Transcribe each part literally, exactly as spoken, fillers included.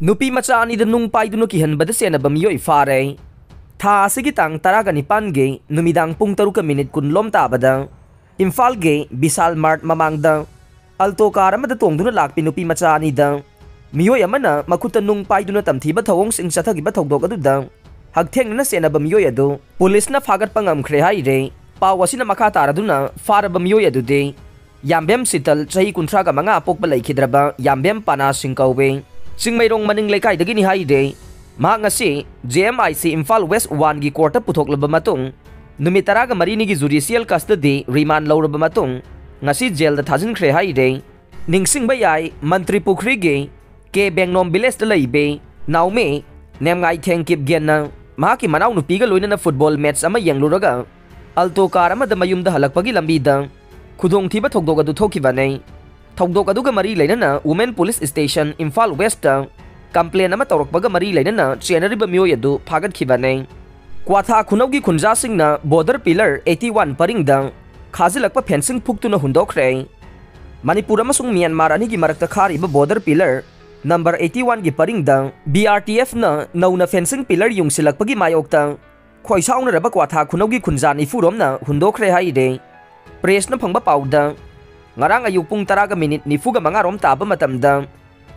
ꯅꯨꯄꯤ ꯃꯆꯥ ꯑꯅꯤꯗ ꯅꯨꯡ ꯄꯥꯏꯗꯨꯅ ꯀꯤꯍꯟꯕꯗ ꯆꯦꯟꯅꯕ ꯃꯤꯑꯣꯏ ꯐꯥꯔꯦ꯫ ꯊꯥ ꯑꯁꯤꯒꯤ ꯇꯥꯡ ꯇꯔꯥꯒ ꯅꯤꯄꯥꯟꯒꯤ ꯅꯨꯃꯤꯗꯥꯡ ꯄꯨꯡ ꯇꯔꯨꯛꯀ ꯃꯤꯅꯤꯠ ꯀꯨꯟ ꯂꯣꯝ ꯇꯥꯕꯗ ꯏꯝꯐꯥꯜꯒꯤ ꯕꯤꯁꯥꯜ ꯃꯥꯔꯠ ꯃꯃꯥꯡꯗ ꯑꯜꯇꯣ ꯀꯥꯔ ꯑꯃꯗ ꯇꯣꯡꯗꯨꯅ ꯂꯥꯛꯄꯤ ꯅꯨꯄꯤ ꯃꯆꯥ ꯑꯅꯤꯗ ꯃꯤꯑꯣꯏ ꯑꯃꯅ ꯃꯈꯨꯠꯇ ꯅꯨꯡ ꯄꯥꯏꯗꯨꯅ ꯇꯝꯊꯤꯕ ꯊꯧꯑꯣꯡꯁꯤꯡ ꯆꯠꯊꯈꯤꯕ ꯊꯧꯗꯣꯛ ꯑꯗꯨꯗ ꯍꯛꯊꯦꯡꯅꯅ ꯆꯦꯟꯅꯕ ꯃꯤꯑꯣꯏ ꯑꯗꯨ ꯄꯨꯂꯤꯁꯅ ꯐꯥꯒꯠꯄ ꯉꯝꯈ꯭ꯔꯦ ꯍꯥꯏꯔꯦ꯫ ꯄꯥꯎ ꯑꯁꯤꯅ ꯃꯈꯥ ꯇꯥꯔꯗꯨꯅ ꯐꯥꯔꯕ ꯃꯤꯑꯣꯏ ꯑꯗꯨꯗꯤ ꯌꯥꯝꯕꯦꯝ ꯁꯤꯇꯜ, ꯆꯍꯤ ꯀꯨꯟꯊ꯭ꯔꯥꯒ ꯃꯉꯥ, ꯄꯣꯛꯄ ꯂꯩꯈꯤꯗ꯭ꯔꯕ ꯌꯥꯝꯕꯦꯝ ꯄꯥꯅꯥ ꯁꯤꯡ ꯀꯧꯋꯦ꯫ ꯆꯤꯡꯃꯩꯔꯣꯡ ꯃꯅꯤꯡ ꯂꯩꯀꯥꯏꯗꯒꯤꯅꯤ ꯍꯥꯏꯔꯦ꯫ ꯃꯍꯥꯛ ꯉꯁꯤ J M I C Imphal west ꯋꯥꯟꯒꯤ ꯀꯣꯔꯠꯇ ꯄꯨꯊꯣꯛꯂꯕ ꯃꯇꯨꯡ ꯅꯨꯃꯤꯠ ꯇꯔꯥꯒ ꯃꯔꯤꯅꯤꯒꯤ ꯖꯨꯗꯤꯁꯤꯌꯦꯜ ꯀꯁꯇꯗꯤ ꯔꯤꯃꯥꯟ ꯂꯧꯔꯕ ꯃꯇꯨꯡ ꯉꯁꯤ ꯖꯦꯜꯗ ꯊꯥꯖꯤꯟꯈ꯭ꯔꯦ ꯍꯥꯏꯔꯦ꯫ ꯅꯤꯡꯁꯤꯡꯕ ꯌꯥꯏ, ꯃꯟꯇ꯭ꯔꯤ ꯄꯨꯈ꯭ꯔꯤꯒꯤ ꯀꯦ ꯕꯦꯡꯅꯣꯝ ꯚꯤꯂꯦꯖꯇ ꯂꯩꯕꯤ ꯅꯥꯎꯃꯤ ꯅꯦꯝꯉꯥꯏꯊꯦꯡ ꯀꯤꯞꯒꯦꯟꯅ ꯃꯍꯥꯛꯀꯤ ꯃꯅꯥꯎꯅꯨꯄꯤꯒ ꯂꯣꯏꯅꯅ ꯐꯨꯠꯕꯣꯜ ꯃꯦꯠꯆ ꯑꯃ ꯌꯦꯡꯂꯨꯔꯒ ꯑꯜꯇꯣ ꯀꯥꯔ ꯑꯃꯗ ꯃꯌꯨꯝꯗ ꯍꯜꯂꯛꯄꯒꯤ ꯂꯝꯕꯤꯗ ꯈꯨꯗꯣꯡꯊꯤꯕ ꯊꯧꯗꯣꯛ ꯑꯗꯨ ꯊꯣꯛꯈꯤꯕꯅꯤ꯫ ꯊꯧꯗꯣꯛ ꯑꯗꯨꯒ ꯃꯔꯤ ꯂꯩꯅꯅ women police station Imphal West complaint ꯑꯃ ꯇꯧꯔꯛꯄꯒ ꯃꯔꯤ ꯂꯩꯅꯅ ꯆꯦꯟꯅꯔꯤꯕ ꯃꯤꯑꯣꯏ ꯑꯗꯨ ꯐꯥꯒꯠꯈꯤꯕꯅꯤ꯫ ꯀ꯭ꯋꯥꯊꯥ ꯈꯨꯅꯧꯒꯤ ꯈꯨꯟꯖꯥꯁꯤꯡꯅ ꯕꯣꯔꯗꯔ ꯄꯤꯂꯔ eighty one ꯄꯔꯤꯡꯗ ꯈꯥꯖꯤꯜꯂꯛꯄ ꯐꯦꯟꯁꯤꯡ ꯐꯨꯛꯇꯨꯅ ꯍꯨꯟꯗꯣꯛꯈ꯭ꯔꯦ꯫ ꯃꯅꯤꯄꯨꯔ ꯑꯃꯁꯨꯡ ꯃ꯭ꯌꯥꯟꯃꯥꯔ ꯑꯅꯤꯒꯤ ꯃꯔꯛꯇ ꯈꯥꯔꯤꯕ border pillar number eighty one ꯒꯤ ꯄꯔꯤꯡꯗ B R T F ꯅ ꯅꯧꯅ ꯐꯦꯟꯁꯤꯡ ꯄꯤꯂꯔ ꯌꯨꯡꯁꯤꯜꯂꯛꯄꯒꯤ ꯃꯥꯌꯣꯛꯇ ꯈꯣꯏꯁꯥꯎꯅꯔꯕ ꯀ꯭ꯋꯥꯊꯥ ꯈꯨꯅꯧꯒꯤ ꯈꯨꯟꯖꯥ ꯅꯤꯐꯨ ꯔꯣꯝꯅ ꯍꯨꯟꯗꯣꯛꯈ꯭ꯔꯦ ꯍꯥꯏꯔꯦ꯫ ꯄ꯭ꯔꯦꯁꯅ ꯐꯪꯕ ꯄꯥꯎꯗ, ꯉꯔꯥꯡ ꯑꯌꯨꯛ ꯄꯨꯡ ꯇꯔꯥꯒ ꯃꯤꯅꯤꯠ ꯅꯤꯐꯨꯒ ꯃꯉꯥ ꯔꯣꯝ ꯇꯥꯕ ꯃꯇꯝꯗ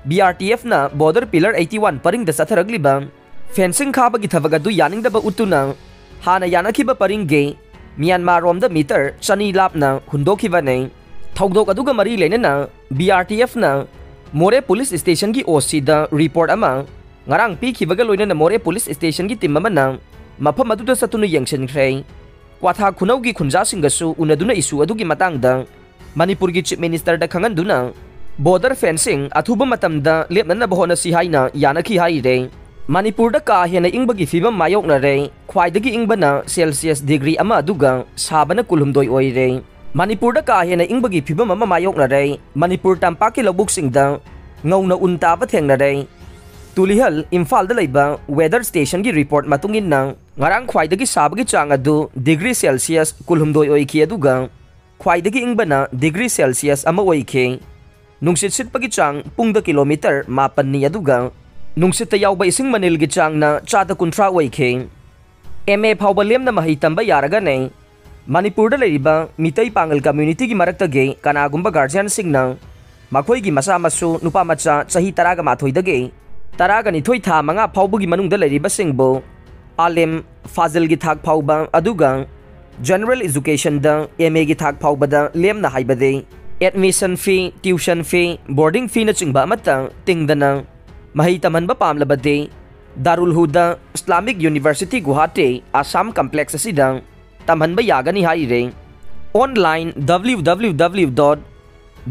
B R T F ꯅ ꯕꯣꯔꯗꯔ ꯄꯤꯂꯔ eighty one ꯄꯔꯤꯡꯗ ꯆꯠꯊꯔꯛꯂꯤꯕ ꯐꯦꯟꯁꯤꯡ ꯈꯥꯕꯒꯤ ꯊꯕꯛ ꯑꯗꯨ ꯌꯥꯅꯤꯡꯗꯕ ꯎꯠꯇꯨꯅ ꯍꯥꯟꯅ ꯌꯥꯅꯈꯤꯕ ꯄꯔꯤꯡꯒꯤ ꯃ꯭ꯌꯥꯟꯃꯥꯔ ꯔꯣꯝꯗ ꯃꯤꯇꯔ ꯆꯅꯤ ꯂꯥꯞꯅ ꯍꯨꯟꯗꯣꯛꯈꯤꯕꯅꯤ꯫ ꯊꯧꯗꯣꯛ ꯑꯗꯨꯒ ꯃꯔꯤ ꯂꯩꯅꯅ B R T F ꯅ ꯃꯣꯔꯦ ꯄꯨꯂꯤꯁ ꯁ꯭ꯇꯦꯁꯟꯒꯤ O C ꯗ ꯔꯤꯄꯣꯔꯠ ꯑꯃ ꯉꯔꯥꯡ ꯄꯤꯈꯤꯕꯒ ꯂꯣꯏꯅꯅ ꯃꯣꯔꯦ ꯄꯨꯂꯤꯁ ꯁ꯭ꯇꯦꯁꯟꯒꯤ ꯇꯤꯝ ꯑꯃꯅ ꯃꯐꯝ ꯑꯗꯨꯗ ꯆꯠꯇꯨꯅ ꯌꯦꯡꯁꯤꯟꯈ꯭ꯔꯦ꯫ ꯀ꯭ꯋꯥꯊꯥ ꯈꯨꯅꯧꯒꯤ ꯈꯨꯟꯖꯥꯁꯤꯡꯒꯁꯨ ꯎꯅꯗꯨꯅ ꯏꯁꯨ ꯑꯗꯨꯒꯤ ꯃꯇꯥꯡꯗ ꯃꯅꯤꯄꯨꯔꯒꯤ ꯆꯤꯐ ꯃꯤꯅꯤꯁꯇꯔꯗ ꯈꯪꯍꯟꯗꯨꯅ ꯕꯣꯔꯗꯔ ꯐꯦꯟꯁꯤꯡ ꯑꯊꯨꯕ ꯃꯇꯝꯗ ꯂꯦꯞꯅꯅꯕ ꯍꯣꯠꯅꯁꯤ ꯍꯥꯏꯅ ꯌꯥꯅꯈꯤ ꯍꯥꯏꯔꯦ꯫ ꯃꯅꯤꯄꯨꯔꯗ ꯀꯥ ꯍꯦꯟꯅ ꯏꯪꯕꯒꯤ ꯐꯤꯕꯝ ꯃꯥꯌꯣꯛꯅꯔꯦ꯫ ꯈ꯭ꯋꯥꯏꯗꯒꯤ ꯏꯪꯕꯅ ꯁꯦꯜꯁꯤꯌꯁ ꯗꯤꯒ꯭ꯔꯤ ꯑꯃ ꯑꯗꯨꯒ ꯁꯥꯕꯅ ꯀꯨꯜꯍꯨꯝꯗꯣꯏ ꯑꯣꯏꯔꯦ꯫ ꯃꯅꯤꯄꯨꯔꯗ ꯀꯥ ꯍꯦꯟꯅ ꯏꯪꯕꯒꯤ ꯐꯤꯕꯝ ꯑꯃ ꯃꯥꯌꯣꯛꯅꯔꯦ꯫ ꯃꯅꯤꯄꯨꯔ ꯇꯝꯄꯥꯛꯀꯤ ꯂꯧꯕꯨꯛꯁꯤꯡꯗ ꯉꯧꯅ ꯎꯟ ꯇꯥꯕ ꯊꯦꯡꯅꯔꯦ꯫ ꯇꯨꯂꯤꯍꯜ, ꯏꯝꯐꯥꯜꯗ ꯂꯩꯕ ꯋꯦꯗꯔ ꯁ꯭ꯇꯦꯁꯟꯒꯤ ꯔꯤꯄꯣꯔꯠ ꯃꯇꯨꯡ ꯏꯟꯅ, ꯉꯔꯥꯡ ꯈ꯭ꯋꯥꯏꯗꯒꯤ ꯁꯥꯕꯒꯤ ꯆꯥꯡ ꯑꯗꯨ ꯗꯤꯒ꯭ꯔꯤ ꯁꯦꯜꯁꯤꯌꯁ ꯀꯨꯜꯍꯨꯝꯗꯣꯏ ꯑꯣꯏꯈꯤ, ꯑꯗꯨꯒ ꯈ꯭ꯋꯥꯏꯗꯒꯤ ꯏꯪꯕꯅ ꯗꯤꯒ꯭ꯔꯤ ꯁꯦꯜꯁꯤꯌꯁ ꯑꯃ ꯑꯣꯏꯈꯤ꯫ ꯅꯨꯡꯁꯤꯠ ꯁꯤꯠꯄꯒꯤ ꯆꯥꯡ ꯄꯨꯡꯗ ꯀꯤꯂꯣꯃꯤꯇꯔ ꯃꯥꯄꯟꯅꯤ, ꯑꯗꯨꯒ ꯅꯨꯡꯁꯤꯠꯇ ꯌꯥꯎꯕ ꯏꯁꯤꯡ ꯃꯅꯤꯜꯒꯤ ꯆꯥꯡꯅ ꯆꯥꯗ ꯀꯨꯟꯊ꯭ꯔꯥ ꯑꯣꯏꯈꯤ꯫ ꯑꯦꯝ ꯑꯦ ꯐꯥꯎꯕ ꯂꯦꯝꯅ ꯃꯍꯩ ꯇꯝꯕ ꯌꯥꯔꯒꯅꯤ꯫ ꯃꯅꯤꯄꯨꯔꯗ ꯂꯩꯔꯤꯕ ꯃꯤꯇꯩ ꯄꯥꯉꯜ community ꯒꯤ ꯃꯔꯛꯇꯒꯤ ꯀꯅꯥꯒꯨꯝꯕ guardian ꯁꯤꯡꯅ ꯃꯈꯣꯏꯒꯤ ꯃꯆꯥ ꯃꯁꯨ ꯅꯨꯄꯥ ꯃꯆꯥ ꯆꯍꯤ ꯇꯔꯥꯒ ꯃꯥꯊꯣꯏꯗꯒꯤ ꯇꯔꯥꯒ ꯅꯤꯊꯣꯏ ꯊꯥ ꯃꯉꯥ ꯐꯥꯎꯕꯒꯤ ꯃꯅꯨꯡꯗ ꯂꯩꯔꯤꯕꯁꯤꯡꯕꯨ ꯑꯥꯂꯤꯝ, ꯐꯥꯖꯤꯜꯒꯤ ꯊꯥꯛ ꯐꯥꯎꯕ ꯑꯗꯨꯒ general education the M A ꯒꯤ ꯊꯥꯛ ꯐꯥꯎꯕꯗ ꯂꯦꯝꯅ ꯍꯥꯏꯕꯗꯤ admission fee, tuition fee, boarding fee ꯅꯆꯤꯡꯕ ꯑꯃꯠꯇ ꯇꯤꯡꯗꯅ ꯃꯍꯩ ꯇꯝꯍꯟꯕ ꯄꯥꯝꯂꯕꯗꯤ ꯗꯥꯔꯨꯜ ꯍꯨꯗꯥ Islamic University Guwahati Assam complex ꯑꯁꯤꯗ ꯇꯝꯍꯟꯕ ꯌꯥꯒꯅꯤ ꯍꯥꯏꯔꯤ꯫ Online W W W dot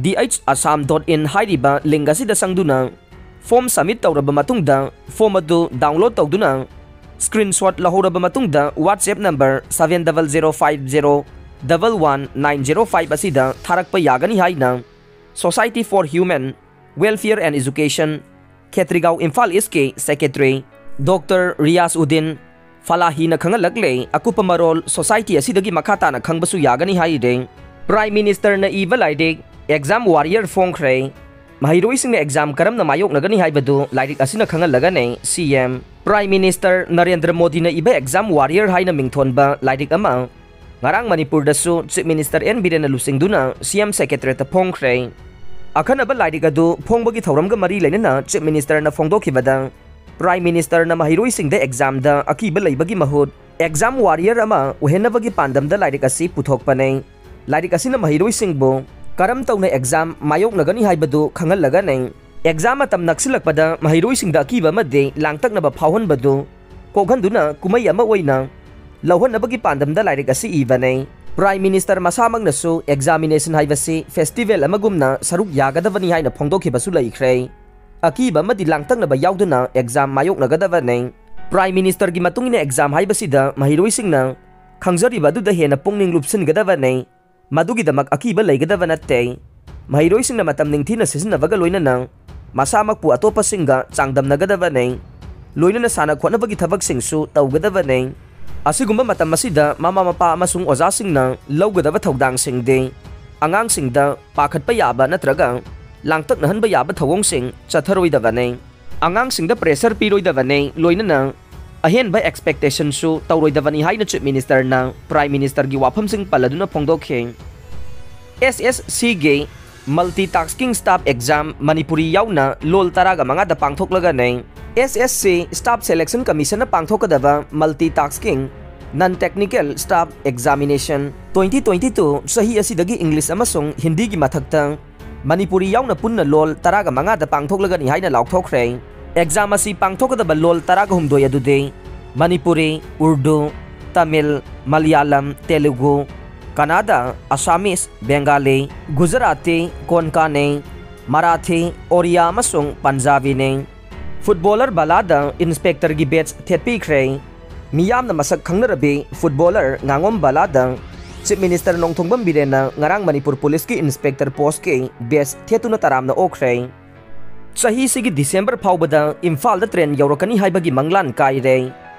D H Assam dot in ꯍꯥꯏꯔꯤꯕ link ꯑꯁꯤꯗ ꯆꯪꯗꯨꯅ form submit ꯇꯧꯔꯕ ꯃꯇꯨꯡꯗ form ꯑꯗꯨ download ꯇꯧꯗꯨꯅ screenshot ꯂꯧꯍꯧꯔꯕ ꯃꯇꯨꯡꯗ WhatsApp number seven double zero five zero double one nine zero five ꯑꯁꯤꯗ ꯊꯥꯔꯛꯄ ꯌꯥꯒꯅꯤ ꯍꯥꯏꯅ Society for Human Welfare and Education, ꯈꯦꯇ꯭ꯔꯤꯒꯥꯎ, ꯏꯝꯐꯥꯜ ꯏꯁꯀꯤ secretary Doctor ꯔꯤꯌꯥꯁ ꯎꯗꯤꯟ ꯐꯂꯥꯍꯤꯅ ꯈꯪꯍꯜꯂꯛꯂꯦ꯫ ꯑꯀꯨꯞꯄ ꯃꯔꯣꯜ society ꯑꯁꯤꯗꯒꯤ ꯃꯈꯥ ꯇꯥꯅ ꯈꯪꯕꯁꯨ ꯌꯥꯒꯅꯤ ꯍꯥꯏꯔꯤ꯫ Prime Minister ꯅ ꯏꯕ ꯂꯥꯏꯔꯤꯛ Exam Warrior ꯐꯣꯡꯈ꯭ꯔꯦ꯫ ꯃꯍꯩꯔꯣꯏꯁꯤꯡꯅ exam ꯀꯔꯝꯅ ꯃꯥꯌꯣꯛꯅꯒꯅꯤ ꯍꯥꯏꯕꯗꯨ ꯂꯥꯏꯔꯤꯛ ꯑꯁꯤꯅ ꯈꯪꯍꯜꯂꯒꯅꯤ꯫ C M Prime Minister Narendra ꯃꯣꯗꯤꯅ ꯏꯕ Exam Warrior ꯍꯥꯏꯅ ꯃꯤꯡꯊꯣꯟꯕ ꯂꯥꯏꯔꯤꯛ ꯑꯃ ꯉꯔꯥꯡ ꯃꯅꯤꯄꯨꯔꯗꯁꯨ Chief Minister N ꯕꯤꯔꯦꯟꯅ ꯂꯨꯆꯤꯡꯗꯨꯅ C M Secretariat ꯇ ꯐꯣꯡꯈ꯭ꯔꯦ꯫ ꯑꯈꯟꯅꯕ ꯂꯥꯏꯔꯤꯛ ꯑꯗꯨ ꯐꯣꯡꯕꯒꯤ ꯊꯧꯔꯝꯒ ꯃꯔꯤ ꯂꯩꯅꯅ Chief Minister ꯅ ꯐꯣꯡꯗꯣꯛꯈꯤꯕꯗ, Prime Minister ꯅ ꯃꯍꯩꯔꯣꯏꯁꯤꯡꯗ exam ꯗ ꯑꯀꯤꯕ ꯂꯩꯕꯒꯤ ꯃꯍꯨꯠ Exam Warrior ꯑꯃ ꯑꯣꯏꯍꯟꯅꯕꯒꯤ ꯄꯥꯟꯗꯝꯗ ꯂꯥꯏꯔꯤꯛ ꯑꯁꯤ ꯄꯨꯊꯣꯛꯄꯅꯤ꯫ ꯂꯥꯏꯔꯤꯛ ꯑꯁꯤꯅ ꯃꯍꯩꯔꯣꯏꯁꯤꯡꯕꯨ ꯀꯔꯝ ꯇꯧꯅ exam ꯃꯥꯌꯣꯛꯅꯒꯅꯤ ꯍꯥꯏꯕꯗꯨ ꯈꯪꯍꯜꯂꯒꯅꯤ꯫ Exam ꯃꯇꯝ ꯅꯛꯁꯤꯜꯂꯛꯄꯗ ꯃꯍꯩꯔꯣꯏꯁꯤꯡꯗ ꯑꯀꯤꯕ ꯑꯃꯗꯤ ꯂꯥꯡꯇꯛꯅꯕ ꯐꯥꯎꯍꯟꯕꯗꯨ ꯀꯣꯛꯍꯟꯗꯨꯅ ꯀꯨꯝꯍꯩ ꯑꯃ ꯑꯣꯏꯅ ꯂꯧꯍꯟꯅꯕꯒꯤ ꯄꯥꯟꯗꯝꯗ ꯂꯥꯏꯔꯤꯛ ꯑꯁꯤ ꯏꯕꯅꯤ꯫ Prime Minister ꯃꯁꯥꯃꯛꯅꯁꯨ examination ꯍꯥꯏꯕꯁꯤ festival ꯑꯃꯒꯨꯝꯅ ꯁꯔꯨꯛ ꯌꯥꯒꯗꯕꯅꯤ ꯍꯥꯏꯅ ꯐꯣꯡꯗꯣꯛꯈꯤꯕꯁꯨ ꯂꯩꯈ꯭ꯔꯦ꯫ ꯑꯀꯤꯕ ꯑꯃꯗꯤ ꯂꯥꯡꯇꯛꯅꯕ ꯌꯥꯎꯗꯅ exam ꯃꯥꯌꯣꯛꯅꯒꯗꯕꯅꯤ꯫ Prime Minister ꯒꯤ ꯃꯇꯨꯡ ꯏꯟꯅ exam ꯍꯥꯏꯕꯁꯤꯗ ꯃꯍꯩꯔꯣꯏꯁꯤꯡꯅ ꯈꯪꯖꯔꯤꯕ ꯑꯗꯨꯗ ꯍꯦꯟꯅ ꯄꯨꯛꯅꯤꯡ ꯂꯨꯞꯁꯤꯟꯒꯗꯕꯅꯤ꯫ ꯃꯗꯨꯒꯤꯗꯃꯛ ꯑꯀꯤꯕ ꯂꯩꯒꯗꯕ ꯅꯠꯇꯦ꯫ ꯃꯍꯩꯔꯣꯏꯁꯤꯡꯅ ꯃꯇꯝ ꯅꯤꯡꯊꯤꯅ ꯁꯤꯖꯤꯟꯅꯕꯒ ꯂꯣꯏꯅꯅ ꯃꯁꯥꯃꯛꯄꯨ ꯑꯇꯣꯞꯄꯁꯤꯡꯒ ꯆꯥꯡꯗꯝꯅꯒꯗꯕꯅꯤ꯫ ꯂꯣꯏꯅꯅ ꯁꯥꯟꯅ ꯈꯣꯠꯅꯕꯒꯤ ꯊꯕꯛꯁꯤꯡꯁꯨ ꯇꯧꯒꯗꯕꯅꯤ꯫ ꯑꯁꯤꯒꯨꯝꯕ ꯃꯇꯝ ꯑꯁꯤꯗ ꯃꯃꯥ ꯃꯄꯥ ꯑꯃꯁꯨꯡ ꯑꯣꯖꯥꯁꯤꯡꯅ ꯂꯧꯒꯗꯕ ꯊꯧꯗꯥꯡꯁꯤꯡꯗꯤ ꯑꯉꯥꯡꯁꯤꯡꯗ ꯄꯥꯈꯠꯄ ꯌꯥꯕ ꯅꯠꯇ꯭ꯔꯒ ꯂꯥꯡꯇꯛꯅꯍꯟꯕ ꯌꯥꯕ ꯊꯧꯑꯣꯡꯁꯤꯡ ꯆꯠꯊꯔꯣꯏꯗꯕꯅꯤ꯫ ꯑꯉꯥꯡꯁꯤꯡꯗ pressure ꯄꯤꯔꯣꯏꯗꯕꯅꯤ, ꯂꯣꯏꯅꯅ ꯑꯍꯦꯟꯕ expectationꯁꯨ ꯇꯧꯔꯣꯏꯗꯕꯅꯤ ꯍꯥꯏꯅ Chief Ministerꯅ Prime Ministerꯒꯤ ꯋꯥꯐꯝꯁꯤꯡ ꯄꯜꯂꯗꯨꯅ ꯐꯣꯡꯗꯣꯛꯈꯤ꯫ S S Cꯒꯤ Multitasking Staff Exam Manipuri ꯌꯥꯎꯅ ꯂꯣꯜ ꯇꯔꯥꯒ ꯃꯉꯥꯗ ꯄꯥꯡꯊꯣꯛꯂꯒꯅꯤ꯫ S S C Staff Selection Commissionꯅ ꯄꯥꯡꯊꯣꯛꯀꯗꯕ Multitasking Non Technical Staff Examination twenty twenty-two ꯆꯍꯤ ꯑꯁꯤꯗꯒꯤ English ꯑꯃꯁꯨꯡ ꯍꯤꯟꯗꯤꯒꯤ ꯃꯊꯛꯇ ꯃꯅꯤꯄꯨꯔꯤ ꯌꯥꯎꯅ ꯄꯨꯟꯅ ꯂꯣꯜ ꯇꯔꯥꯒ ꯃꯉꯥꯗ ꯄꯥꯡꯊꯣꯛꯂꯒꯅꯤ ꯍꯥꯏꯅ ꯂꯥꯎꯊꯣꯛꯈ꯭ꯔꯦ꯫ Exam ꯑꯁꯤ ꯄꯥꯡꯊꯣꯛꯀꯗꯕ ꯂꯣꯜ ꯇꯔꯥꯒ ꯍꯨꯝꯗꯣꯏ ꯑꯗꯨꯗꯤ ꯃꯅꯤꯄꯨꯔꯤ, ꯎꯔꯗꯨ, ꯇꯥꯃꯤꯜ, ꯃꯂꯌꯥꯂꯝ, ꯇꯦꯂꯨꯒꯨ, ꯀꯅꯥꯗꯥ, ꯑꯁꯥꯃꯤꯁ, ꯕꯦꯡꯒꯥꯂꯤ, ꯒꯨꯖꯔꯥꯇꯤ, ꯀꯣꯟꯀꯥꯅꯤ, ꯃꯔꯥꯊꯤ, ꯑꯣꯔꯤꯌꯥ ꯑꯃꯁꯨꯡ ꯄꯟꯖꯥꯕꯤꯅꯤ꯫ Footballer ꯕꯂꯥꯗ Inspectorꯒꯤ badge ꯊꯦꯠꯄꯤꯈ꯭ꯔꯦ꯫ ꯃꯤꯌꯥꯝꯅ ꯃꯁꯛ ꯈꯪꯅꯔꯕꯤ footballer ꯉꯥꯉꯣꯝ ꯕꯂꯥꯗ Chief Minister ꯅꯣꯡꯊꯣꯝꯕꯝ ꯕꯤꯔꯦꯟꯅ ꯉꯔꯥꯡ ꯃꯅꯤꯄꯨꯔ Policeꯀꯤ Inspector postꯀꯤ badge ꯊꯦꯠꯇꯨꯅ ꯇꯔꯥꯝꯅ ꯑꯣꯛꯈ꯭ꯔꯦ꯫ ꯆꯍꯤꯁꯤꯒꯤ December ꯐꯥꯎꯕꯗ ꯏꯝꯐꯥꯜꯗ train ꯌꯧꯔꯛꯀꯅꯤ ꯍꯥꯏꯕꯒꯤ ꯃꯪꯂꯥꯟ ꯀꯥꯏꯔꯦ꯫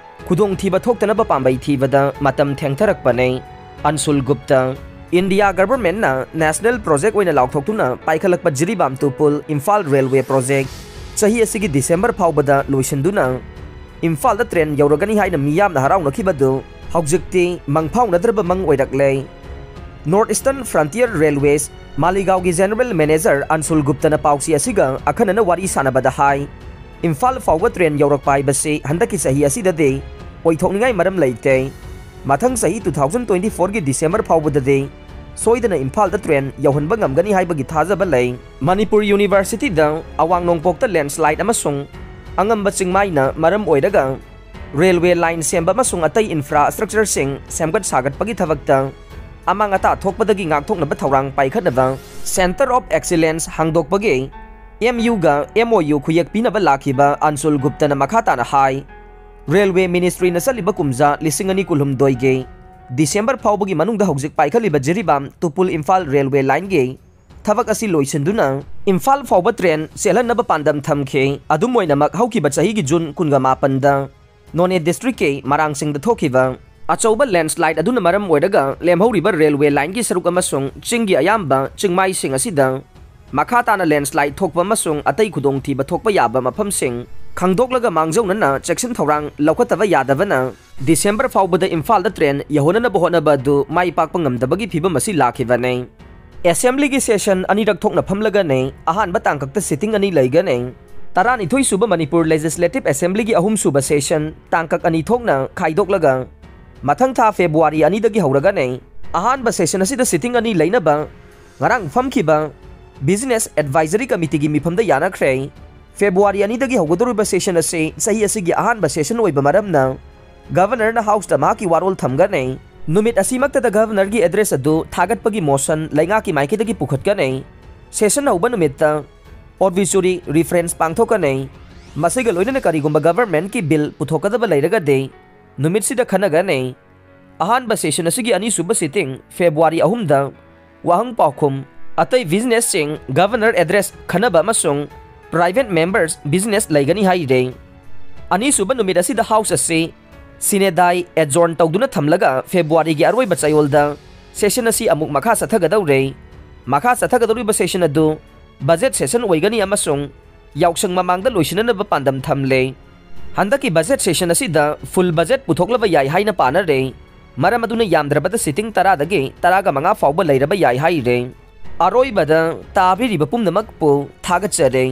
ꯈꯨꯗꯣꯡꯊꯤꯕ ꯊꯣꯛꯇꯅꯕ ꯄꯥꯝꯕꯩ ꯊꯤꯕꯗ ꯃꯇꯝ ꯊꯦꯡꯊꯔꯛꯄꯅꯦ꯫ ꯑꯟꯁꯨꯜ ꯒꯨꯞꯇ꯫ India Governmentꯅ national project ꯑꯣꯏꯅ ꯂꯥꯎꯊꯣꯛꯇꯨꯅ ꯄꯥꯏꯈꯠꯂꯛꯄ ꯖꯤꯔꯤꯕꯥꯝ ꯇꯨꯄꯨꯜ ꯏꯝꯐꯥꯜ railway project ꯆꯍꯤ ꯑꯁꯤꯒꯤ December ꯐꯥꯎꯕꯗ ꯂꯣꯏꯁꯤꯟꯗꯨꯅ ꯏꯝꯐꯥꯜꯗ train ꯌꯧꯔꯒꯅꯤ ꯍꯥꯏꯅ ꯃꯤꯌꯥꯝꯅ ꯍꯔꯥꯎꯅꯈꯤꯕꯗꯨ ꯍꯧꯖꯤꯛꯇꯤ ꯃꯪꯐꯥꯎꯅꯗ꯭ꯔꯕ ꯃꯪ ꯑꯣꯏꯔꯛꯂꯦ꯫ North Eastern Frontier Railways ꯃꯥꯂꯤꯒꯥꯎꯒꯤ General Manager ꯑꯟꯁꯨꯜ ꯒꯨꯞꯇꯅ ꯄꯥꯎꯆꯦ ꯑꯁꯤꯒ ꯑꯈꯟꯅꯅ ꯋꯥꯔꯤ ꯁꯥꯟꯅꯕꯗ ꯍꯥꯏ, ꯏꯝꯐꯥꯜ ꯐꯥꯎꯕ train ꯌꯧꯔꯛꯄ ꯍꯥꯏꯕꯁꯤ ꯍꯟꯗꯛꯀꯤ ꯆꯍꯤ ꯑꯁꯤꯗꯗꯤ ꯑꯣꯏꯊꯣꯛꯅꯤꯡꯉꯥꯏ ꯃꯔꯝ ꯂꯩꯇꯦ꯫ ꯃꯊꯪ ꯆꯍꯤ two thousand twenty-fourꯒꯤ December ꯐꯥꯎꯕꯗꯗꯤ ꯁꯣꯏꯗꯅ ꯏꯝꯐꯥꯜꯗ train ꯌꯧꯍꯟꯕ ꯉꯝꯒꯅꯤ ꯍꯥꯏꯕꯒꯤ ꯊꯥꯖꯕ ꯂꯩ꯫ ꯃꯅꯤꯄꯨꯔ Universityꯗ ꯑꯋꯥꯡ ꯅꯣꯡꯄꯣꯛꯇ landslide ꯑꯃꯁꯨꯡ ꯑꯉꯝꯕ ꯆꯤꯡꯃꯥꯏꯅ ꯃꯔꯝ ꯑꯣꯏꯔꯒ railway line ꯁꯦꯝꯕ ꯑꯃꯁꯨꯡ ꯑꯇꯩ infrastructureꯁꯤꯡ ꯁꯦꯝꯒꯠ ꯁꯥꯒꯠꯄꯒꯤ ꯊꯕꯛꯇ ꯑꯃꯥꯡ ꯑꯇꯥ ꯊꯣꯛꯄꯗꯒꯤ ꯉꯥꯛꯊꯣꯛꯅꯕ ꯊꯧꯔꯥꯡ ꯄꯥꯏꯈꯠꯅꯕ Centre of Excellence ꯍꯥꯡꯗꯣꯛꯄꯒꯤ MUꯒ MOU ꯈꯨꯌꯦꯛ ꯄꯤꯅꯕ ꯂꯥꯛꯈꯤꯕ ꯑꯟꯁꯨꯜ ꯒꯨꯞꯇꯅ ꯃꯈꯥ ꯇꯥꯅ ꯍꯥꯏ, Railway Ministryꯅ ꯆꯠꯂꯤꯕ ꯀꯨꯝꯖꯥ ꯂꯤꯁꯤꯡ ꯑꯅꯤ ꯀꯨꯟꯍꯨꯝꯗꯣꯏꯒꯤ December ꯐꯥꯎꯕꯒꯤ ꯃꯅꯨꯡꯗ ꯍꯧꯖꯤꯛ ꯄꯥꯏꯈꯠꯂꯤꯕ ꯖꯤꯔꯤꯕꯥꯝ ꯇꯨꯄꯨꯜ ꯏꯝꯐꯥꯜ railway lineꯒꯤ ꯊꯕꯛ ꯑꯁꯤ ꯂꯣꯏꯁꯤꯟꯗꯨꯅ ꯏꯝꯐꯥꯜ ꯐꯥꯎꯕ train ꯆꯦꯜꯍꯟꯅꯕ ꯄꯥꯟꯗꯝ ꯊꯝꯈꯤ꯫ ꯑꯗꯨꯝ ꯑꯣꯏꯅꯃꯛ, ꯍꯧꯈꯤꯕ ꯆꯍꯤꯒꯤ June ꯀꯨꯟꯒ ꯃꯥꯄꯟꯗ ꯅꯣꯅꯦ districtꯀꯤ ꯃꯔꯥꯡꯁꯤꯡꯗ ꯊꯣꯛꯈꯤꯕ ꯑꯆꯧꯕ landslide ꯑꯗꯨꯅ ꯃꯔꯝ ꯑꯣꯏꯔꯒ ꯂꯦꯝꯍꯧꯔꯤꯕ railway lineꯒꯤ ꯁꯔꯨꯛ ꯑꯃꯁꯨꯡ ꯆꯤꯡꯒꯤ ꯑꯌꯥꯝꯕ ꯆꯤꯡꯃꯥꯏꯁꯤꯡ ꯑꯁꯤꯗ ꯃꯈꯥ ꯇꯥꯅ ꯂꯦꯟꯁ꯭ꯂꯥꯏꯗ ꯊꯣꯛꯄ ꯑꯃꯁꯨꯡ ꯑꯇꯩ ꯈꯨꯗꯣꯡꯊꯤꯕ ꯊꯣꯛꯄ ꯌꯥꯕ ꯃꯐꯝꯁꯤꯡ ꯈꯪꯗꯣꯛꯂꯒ ꯃꯥꯡꯖꯧꯅꯅ ꯆꯦꯛꯁꯤꯟ ꯊꯧꯔꯥꯡ ꯂꯧꯈꯠꯇꯕ ꯌꯥꯗꯕꯅ ꯗꯤꯁꯦꯝꯕꯔ ꯐꯥꯎꯕꯗ ꯏꯝꯐꯥꯜꯗ ꯇ꯭ꯔꯦꯟ ꯌꯧꯍꯟꯅꯅꯕ ꯍꯣꯠꯅꯕ ꯑꯗꯨ ꯃꯥꯏ ꯄꯥꯛꯄ ꯉꯝꯗꯕꯒꯤ ꯐꯤꯕꯝ ꯑꯁꯤ ꯂꯥꯛꯈꯤꯕꯅꯤ꯫ ꯑꯦꯁꯦꯝꯕ꯭ꯂꯤꯒꯤ ꯁꯦꯁꯟ ꯑꯅꯤꯔꯛ ꯊꯣꯛꯅ ꯐꯝꯂꯒꯅꯤ꯫ ꯑꯍꯥꯟꯕ ꯇꯥꯡꯀꯛꯇ ꯁꯤꯇꯤꯡ ꯑꯅꯤ ꯂꯩꯒꯅꯤ꯫ ꯇꯔꯥꯅꯤꯊꯣꯏ ꯁꯨꯕ ꯃꯅꯤꯄꯨꯔ ꯂꯦꯖꯤꯁꯂꯦꯇꯤꯚ ꯑꯦꯁꯦꯝꯕ꯭ꯂꯤꯒꯤ ꯑꯍꯨꯝꯁꯨꯕ ꯁꯦꯁꯟ ꯇꯥꯡꯀꯛ ꯑꯅꯤ ꯊꯣꯛꯅ ꯈꯥꯏꯗꯣꯛꯂꯒ ꯃꯊꯪ ꯊꯥ ꯐꯦꯕ꯭ꯔꯨꯋꯥꯔꯤ ꯑꯅꯤꯗꯒꯤ ꯍꯧꯔꯒꯅꯤ꯫ ꯑꯍꯥꯟꯕ ꯁꯦꯁꯟ ꯑꯁꯤꯗ ꯁꯤꯇꯤꯡ ꯑꯅꯤ ꯂꯩꯅꯕ ꯉꯔꯥꯡ ꯐꯝꯈꯤꯕ ꯕꯤꯖꯤꯅꯦꯁ ꯑꯦꯗꯚꯥꯏꯖꯔꯤ ꯀꯃꯤꯇꯤꯒꯤ ꯃꯤꯐꯝꯗ ꯌꯥꯅꯈ꯭ꯔꯦ꯫ ꯐꯦꯕ꯭ꯔꯨꯋꯥꯔꯤ ꯑꯅꯤꯗꯒꯤ ꯍꯧꯒꯗꯧꯔꯤꯕ ꯁꯦꯁꯟ ꯑꯁꯤ ꯆꯍꯤ ꯑꯁꯤꯒꯤ ꯑꯍꯥꯟꯕ ꯁꯦꯁꯟ ꯑꯣꯏꯕ ꯃꯔꯝꯅ ꯒꯚꯔꯅꯔꯅ ꯍꯥꯎꯁꯇ ꯃꯍꯥꯛꯀꯤ ꯋꯥꯔꯣꯜ ꯊꯝꯒꯅꯤ꯫ ꯅꯨꯃꯤꯠ ꯑꯁꯤꯃꯛꯇꯗ ꯒꯚꯔꯅꯔꯒꯤ ꯑꯦꯗ꯭ꯔꯦꯁ ꯑꯗꯨ ꯊꯥꯒꯠꯄꯒꯤ ꯃꯣꯁꯟ ꯂꯩꯉꯥꯛꯀꯤ ꯃꯥꯏꯀꯩꯗꯒꯤ ꯄꯨꯈꯠꯀꯅꯤ꯫ ꯁꯦꯁꯟ ꯍꯧꯕ ꯅꯨꯃꯤꯠꯇ ꯑꯣꯕꯤꯆꯨꯔꯤ ꯔꯤꯐꯔꯦꯟꯁ ꯄꯥꯡꯊꯣꯛꯀꯅꯤ꯫ ꯃꯁꯤꯒ ꯂꯣꯏꯅꯅ ꯀꯔꯤꯒꯨꯝꯕ ꯒꯚꯔꯟꯃꯦꯟꯠꯀꯤ ꯕꯤꯜ ꯄꯨꯊꯣꯛꯀꯗꯕ ꯂꯩꯔꯒꯗꯤ ꯅꯨꯃꯤꯠꯁꯤꯗ ꯈꯟꯅꯒꯅꯤ꯫ ꯑꯍꯥꯟꯕ ꯁꯦꯁꯟ ꯑꯁꯤꯒꯤ ꯑꯅꯤꯁꯨꯕ ꯁꯤꯇꯤꯡ ꯐꯦꯕ꯭ꯔꯨꯋꯥꯔꯤ ꯑꯍꯨꯝꯗ ꯋꯥꯍꯪ ꯄꯥꯎꯈꯨꯝ, ꯑꯇꯩ ꯕꯤꯖꯤꯅꯦꯁꯁꯤꯡ, ꯒꯚꯔꯅꯔ ꯑꯦꯗ꯭ꯔꯦꯁ ꯈꯟꯅꯕ ꯑꯃꯁꯨꯡ ꯄ꯭ꯔꯥꯏꯚꯦꯠ ꯃꯦꯝꯕꯔꯁ ꯕꯤꯖꯤꯅꯦꯁ ꯂꯩꯒꯅꯤ ꯍꯥꯏꯔꯤ꯫ ꯑꯅꯤꯁꯨꯕ ꯅꯨꯃꯤꯠ ꯑꯁꯤꯗ ꯍꯥꯎꯁ ꯑꯁꯤ ꯁꯤꯅꯦꯗꯥꯏ ꯑꯦꯗꯖꯣꯔꯟ ꯇꯧꯗꯨꯅ ꯊꯝꯂꯒ ꯐꯦꯕ꯭ꯔꯨꯋꯥꯔꯤꯒꯤ ꯑꯔꯣꯏꯕ ꯆꯌꯣꯜꯗ ꯁꯦꯁꯟ ꯑꯁꯤ ꯑꯃꯨꯛ ꯃꯈꯥ ꯆꯠꯊꯒꯗꯧꯔꯦ꯫ ꯃꯈꯥ ꯆꯠꯊꯒꯗꯧꯔꯤꯕ ꯁꯦꯁꯟ ꯑꯗꯨ ꯕꯖꯦꯠ ꯁꯦꯁꯟ ꯑꯣꯏꯒꯅꯤ ꯑꯃꯁꯨꯡ ꯌꯥꯎꯁꯪ ꯃꯃꯥꯡꯗ ꯂꯣꯏꯁꯤꯟꯅꯅꯕ ꯄꯥꯟꯗꯝ ꯊꯝꯂꯦ꯫ ꯍꯟꯗꯛꯀꯤ ꯕꯖꯦꯠ ꯁꯦꯁꯟ ꯑꯁꯤꯗ ꯐꯨꯜ ꯕꯖꯦꯠ ꯄꯨꯊꯣꯛꯂꯕ ꯌꯥꯏ ꯍꯥꯏꯅ ꯄꯥꯅꯔꯦ꯫ ꯃꯔꯝ ꯑꯗꯨꯅ ꯌꯥꯝꯗ꯭ꯔꯕꯗ ꯁꯤꯇꯤꯡ ꯇꯔꯥꯗꯒꯤ ꯇꯔꯥꯒ ꯃꯉꯥ ꯐꯥꯎꯕ ꯂꯩꯔꯕ ꯌꯥꯏ ꯍꯥꯏꯔꯦ꯫ ꯑꯔꯣꯏꯕꯗ ꯇꯥꯕꯤꯔꯤꯕ ꯄꯨꯝꯅꯃꯛꯄꯨ ꯊꯥꯒꯠꯆꯔꯤ꯫